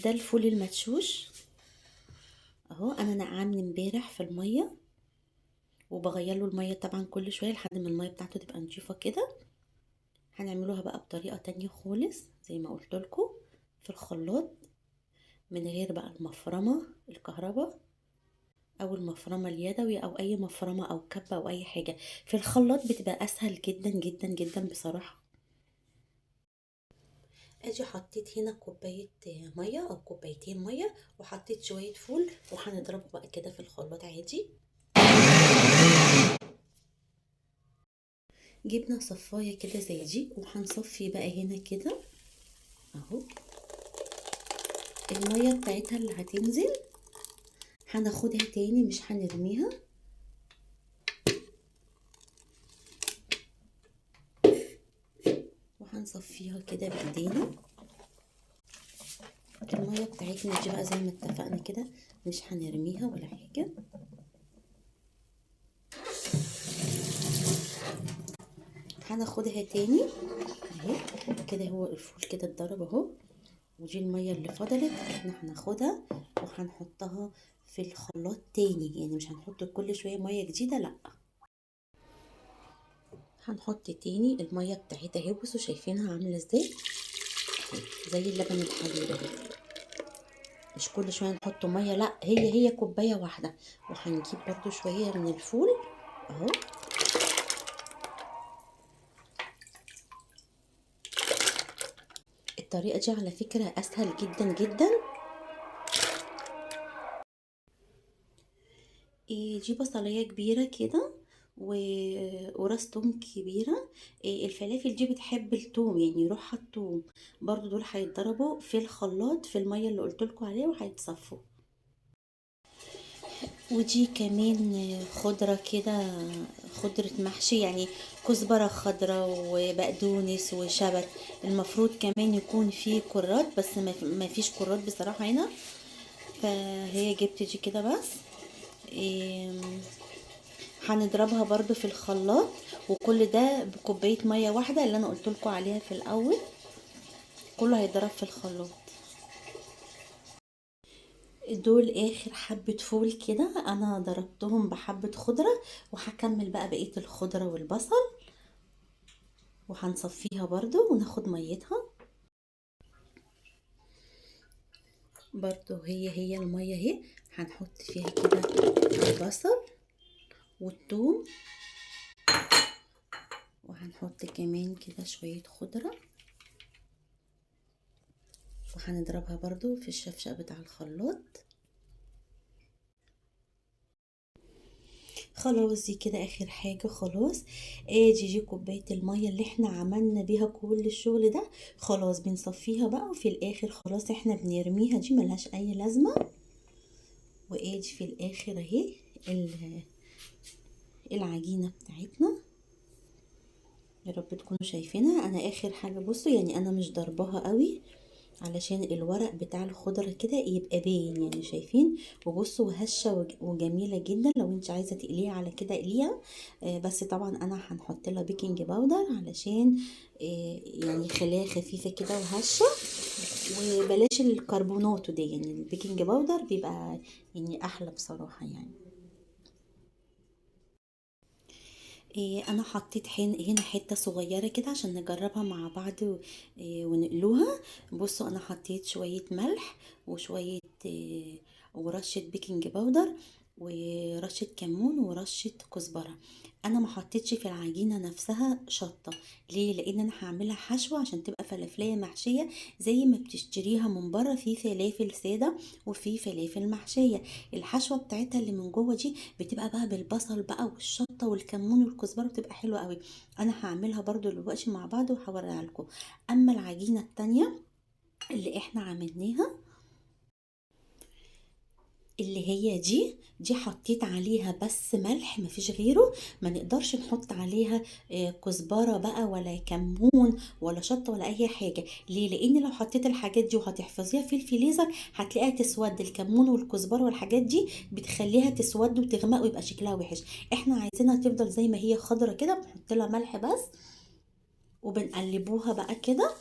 ده الفول المدشوش اهو، انا نقعاه من امبارح في المية، وبغير له المية طبعا كل شوية لحد ما المية بتاعته تبقى نضيفه كده. هنعملوها بقى بطريقة تانية خالص زي ما قلت لكم في الخلاط، من غير بقى المفرمه الكهرباء او المفرمه اليدوي او اي مفرمه او كبه او اي حاجة. في الخلاط بتبقى اسهل جدا جدا جدا بصراحة. ادي حطيت هنا كوباية مية او كوبايتين مية، وحطيت شوية فول، وهنضربه بقى كده في الخلاط عادي. جبنا صفايه كده زي دي، وهنصفي بقى هنا كده اهو. المية بتاعتها اللي هتنزل هناخدها تاني، مش هنرميها. وهنصفيها كده بايدينا. المية بتاعتنا دي بقى زي ما اتفقنا كده مش هنرميها ولا حاجة. هناخدها تاني اهي كده. هو الفول كده اتضرب اهو، ودي المية اللي فضلت احنا هناخدها وهنحطها في الخلاط تاني، يعني مش هنحط كل شوية مية جديدة، لا هنحط تاني المية بتاعتها اهي. بصوا شايفينها عامله ازاي، زي اللبن الحليب اهي. مش كل شوية نحط مية، لا هي كوباية واحدة. وهنجيب برضو شوية من الفول اهو. الطريقة دي على فكرة اسهل جدا جدا. دي بصليه كبيرة كده وراس توم كبيرة. الفلافل دي بتحب التوم، يعني روحها التوم برضو. دول هيتضربوا في الخلاط في المية اللي قلتلكوا عليها وهيتصفوا. ودي كمان خضرة كده، خضرة محشي، يعني كزبرة خضرة وبقدونس وشبت. المفروض كمان يكون فيه كرات، بس ما فيش كرات بصراحة هنا، فهي جبت دي كده بس. هنضربها برضو في الخلاط، وكل ده بكوباية مية واحدة اللي انا قلتلكوا عليها في الاول، كله هيتضرب في الخلاط. دول اخر حبة فول كده انا ضربتهم بحبة خضرة، وهكمل بقى بقية الخضرة والبصل، وهنصفيها برضو وناخد ميتها برضو. هي المية اهي، هنحط فيها كده البصل والثوم، وهنحط كمان كده شوية خضرة، وهنضربها برضو في الشفشق بتاع الخلاط. خلاص دي كده اخر حاجة خلاص. ادي دي كوباية المية اللي احنا عملنا بيها كل الشغل ده، خلاص بنصفيها بقى، وفي الاخر خلاص احنا بنرميها، دي ملهاش اي لازمة. وادي في الاخر اهي العجينة بتاعتنا، يا رب تكونوا شايفينها. انا اخر حاجة بصوا، يعني انا مش ضرباها قوي علشان الورق بتاع الخضرة كده يبقى باين، يعني شايفين. وبصوا هشة وجميلة جدا. لو انت عايزة تقليها على كده اقليها، بس طبعا انا هنحط لها baking powder علشان يعني خليها خفيفة كده وهشة، وبلاش الكربوناتو دي، يعني ال baking powder بيبقى يعني احلى بصراحة. يعني انا حطيت هنا حتة صغيرة كده عشان نجربها مع بعض ونقلوها. بصوا انا حطيت شوية ملح وشوية ورشه baking powder ورشه كمون ورشه كزبره. انا ما حطيتش في العجينة نفسها شطه، ليه؟ لان انا هعملها حشوه عشان تبقى فلافليه محشيه زي ما بتشتريها من بره، في فلافل ساده وفي فلافل محشيه. الحشوه بتاعتها اللي من جوه دي بتبقى بقى بالبصل بقى والشطه والكمون والكزبره، بتبقى حلوة قوي. انا هعملها برضو دلوقتي مع بعض وهوريها لكم. اما العجينة التانية اللي احنا عملناها اللي هي دي حطيت عليها بس ملح، مفيش غيره، ما نقدرش نحط عليها كزبره بقى ولا كمون ولا شطه ولا اي حاجة. ليه؟ لان لو حطيت الحاجات دي وهتحفظيها في الفريزر هتلاقيها تسود. الكمون والكزبره والحاجات دي بتخليها تسود وتغمق ويبقى شكلها وحش. احنا عايزينها تفضل زي ما هي خضرة كده، بنحط لها ملح بس وبنقلبوها بقى كده،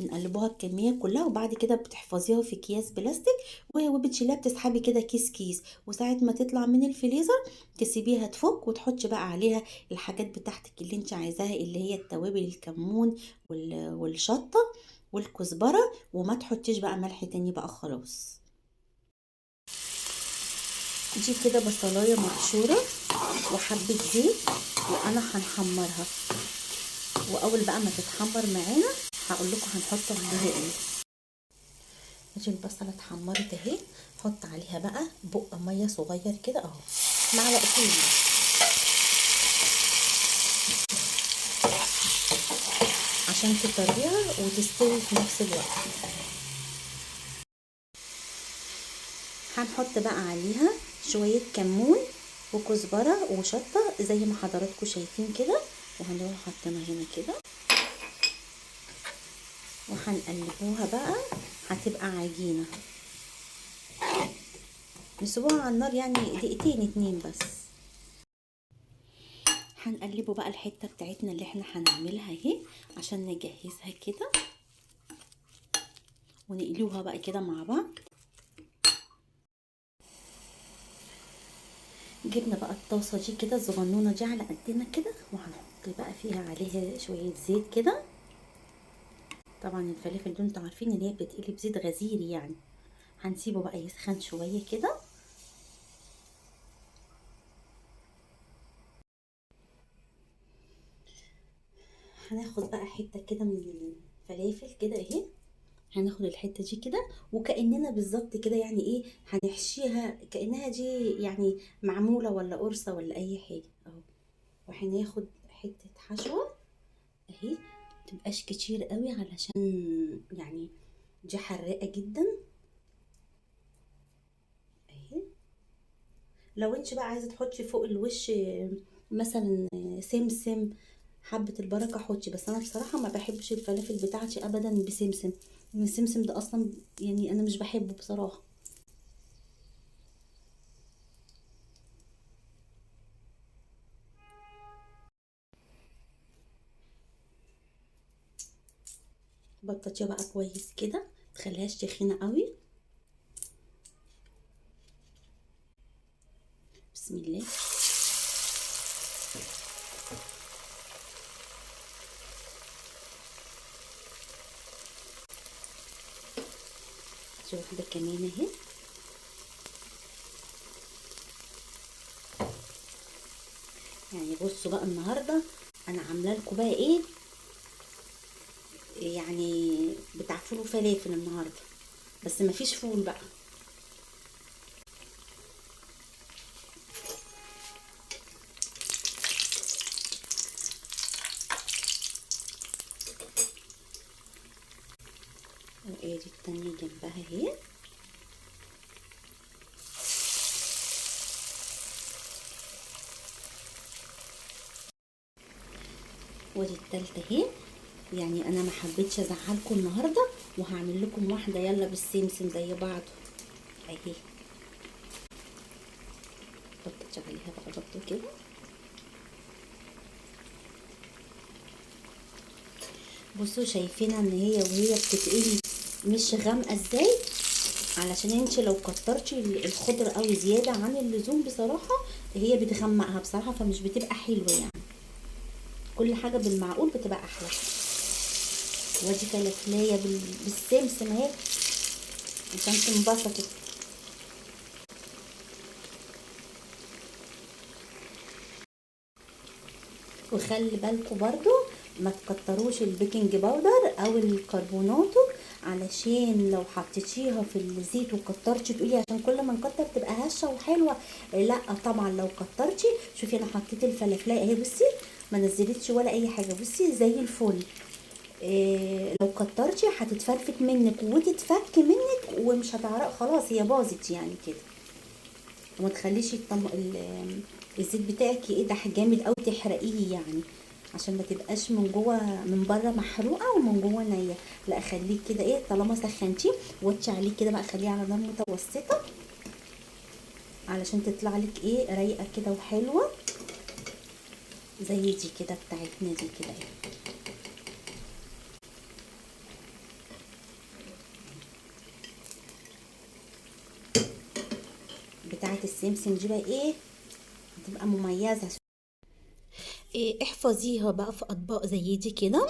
بنقلبوها الكمية كلها، وبعد كده بتحفظيها في اكياس بلاستيك وبتشيليها، بتسحبي كده كيس كيس، وساعة ما تطلع من الفريزر تسيبيها تفك، وتحطي بقى عليها الحاجات بتاعتك اللي انت عايزاها، اللي هي التوابل، الكمون والشطه والكزبره، وما تحطيش بقى ملح تاني بقى خلاص. دي كده بصلايه مبشوره وحبه زيت، وانا هنحمرها، واول بقى ما تتحمر معانا هقول لكم هنحط عليها ايه. ادي البصله اتحمرت اهي، حط عليها بقى بق مية صغير كده اهو، معلقتين عشان تطريها وتستوي في نفس الوقت. هنحط بقى عليها شوية كمون وكزبره وشطه زي ما حضراتكم شايفين كده، وهنروح حاطينها هنا كده وهنقلبوها بقى، هتبقى عجينه. نسيبوها على النار يعني دقيقتين 2 بس. هنقلبه بقى الحتة بتاعتنا اللي احنا هنعملها اهي عشان نجهزها كده، ونقلوها بقى كده مع بعض. جبنا بقى الطاسه دي كده الصغنونه دي على قدنا كده، وهنحط بقى فيها عليها شوية زيت كده. طبعا الفلافل دول انتوا عارفين ان هي بتتقلي بزيت غزير يعني. هنسيبه بقى يسخن شوية كده. هناخد بقى حتة كده من الفلافل كده اهي، هناخد الحتة دي كده، وكاننا بالظبط كده يعني ايه هنحشيها كانها دي يعني معمولة ولا قرصة ولا اي حاجة اهو. وهناخد حتة حشوه اهي، متبقاش كتير قوي علشان يعني دي حراقه جدا اهي. لو انت بقى عايزه تحطي فوق الوش مثلا سمسم، حبه البركة حطي، بس انا بصراحة ما بحبش الفلافل بتاعتي ابدا بسمسم، لان السمسم ده اصلا يعني انا مش بحبه بصراحة. بططيها بقى كويس كده، متخليهاش تخينة قوي. بسم الله. واحدة كمان اهي. يعني بصوا بقى النهارده انا عامله لكم بقى ايه يعني بتاع فول وفلافل النهارده، بس مفيش فول بقى. وادي التانية جنبها اهي. وادي التالتة اهي. يعني انا ما حبيتش ازعلكم النهارده، وهعمل لكم واحدة يلا بالسمسم زي بعض اهي. حطيت عليها بقى برضو كده. بصوا شايفينها ان هي وهي بتتقلي مش غامقه ازاي، علشان انت لو كترتي الخضرة قوي زيادة عن اللزوم بصراحة هي بتغمقها بصراحة، فمش بتبقى حلوة يعني. كل حاجة بالمعقول بتبقى احلى. وادي فلافلايه بالسمسم اهي عشان تنبسطوا. وخلي بالكم برضو ما تكتروش ال baking powder او الكربوناتو، علشان لو حطيتيها في الزيت وكترتي تقولي عشان كل ما نكتر تبقى هشه وحلوه، لا طبعا لو كترتي. شوفي انا حطيت الفلافلايه اهي، بصي ما نزلتش ولا اي حاجة، بصي زي الفل. إيه لو كترتي هتتفرفت منك وتتفك منك ومش هتعرق، خلاص هي باظت يعني كده. وما تخليش الزيت بتاعك يقدح جامد او تحرقيه يعني، عشان ما تبقاش من جوه من بره محروقة ومن جوه نيه. لا خليه كده ايه طالما سخنتيه وطي عليه كده بقى، خليه على نار متوسطه علشان تطلع لك ايه رايقة كده وحلوه زي دي كده بتاعتنا دي كده ايه. بتاعه السمسم دي بقى ايه هتبقى مميزة. إيه احفظيها بقى في اطباق زي دي كده.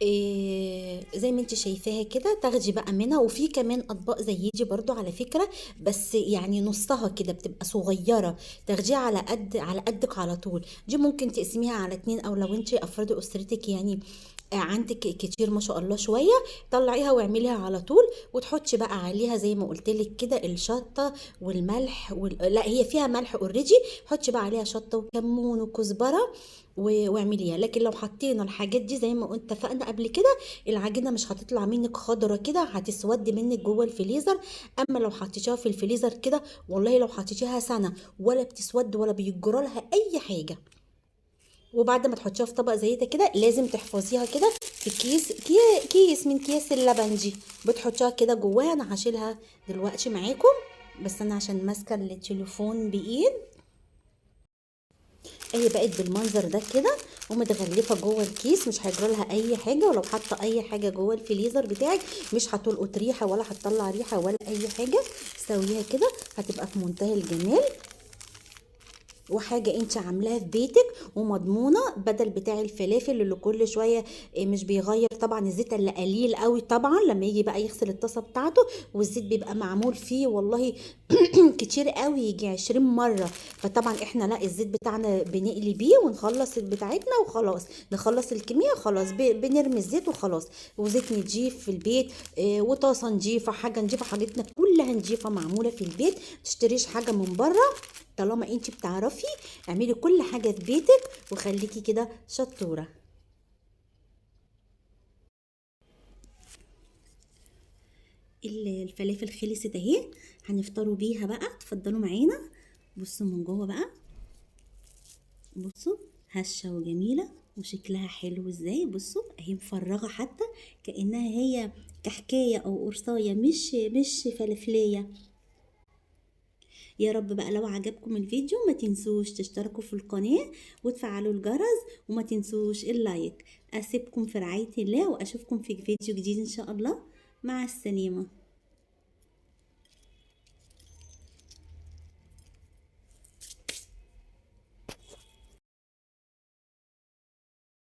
إيه زي ما انت شايفاها كده، تاخدي بقى منها. وفي كمان اطباق زي دي برضو على فكرة، بس يعني نصها كده بتبقى صغيرة، تاخديها على قدك على طول. دي ممكن تقسميها على 2، او لو انت افراد اسرتك يعني عندك كتير ما شاء الله شوية، طلعيها واعمليها على طول. وتحطي بقى عليها زي ما قلت لك كده الشطة والملح لا هي فيها ملح already، حطي بقى عليها شطة وكمون وكزبرة واعمليها. لكن لو حطينا الحاجات دي زي ما اتفقنا قبل كده، العجينة مش هتطلع منك خضرة كده، هتسود منك جوه الفريزر. اما لو حطيتيها في الفريزر كده، والله لو حطيتيها سنة ولا بتسود ولا بيجرى لها اي حاجة. وبعد ما تحطيها في طبق زي ده كده، لازم تحفظيها كده في كيس من كياس اللبن دي، بتحطيها كده جواها. انا هشيلها دلوقتي معاكم، بس انا عشان ماسكه التليفون بايد. اهي بقت بالمنظر ده كده ومتغلفه جوه الكيس، مش هيجرى لها اي حاجة. ولو حاطه اي حاجة جوه الفريزر بتاعك مش هتلقط ريحه ولا هتطلع ريحه ولا اي حاجة. سويها كده هتبقى في منتهى الجمال، وحاجه انت عاملاها في بيتك ومضمونه، بدل بتاع الفلافل اللي كل شوية مش بيغير طبعا الزيت اللي قليل قوي طبعا لما يجي بقى يغسل الطاسه بتاعته، والزيت بيبقى معمول فيه والله كتير قوي، يجي 20 مرة. فطبعا احنا لا، الزيت بتاعنا بنقلي بيه ونخلص بتاعتنا وخلاص، نخلص الكمية خلاص، بنرمي الزيت وخلاص. وزيت نضيف في البيت، وطاسه نضيفه، حاجة نضيفه، حاجتنا كلها نضيفه معمولة في البيت، متشتريش حاجة من بره. طالما انتي بتعرفي اعملي كل حاجة في بيتك، وخليكي كده شطوره. الفلافل خلصت اهي، هنفطروا بيها بقى. اتفضلوا معانا. بصوا من جوه بقى، بصوا هشه وجميلة وشكلها حلو ازاي. بصوا اهي مفرغة حتى كانها هي كحكايه او قرصايه، مش فلافليه. يا رب بقى لو عجبكم الفيديو ما تنسوش تشتركوا في القناة وتفعلوا الجرس، وما تنسوش اللايك. اسيبكم في رعاية الله، واشوفكم في فيديو جديد ان شاء الله. مع السلامة.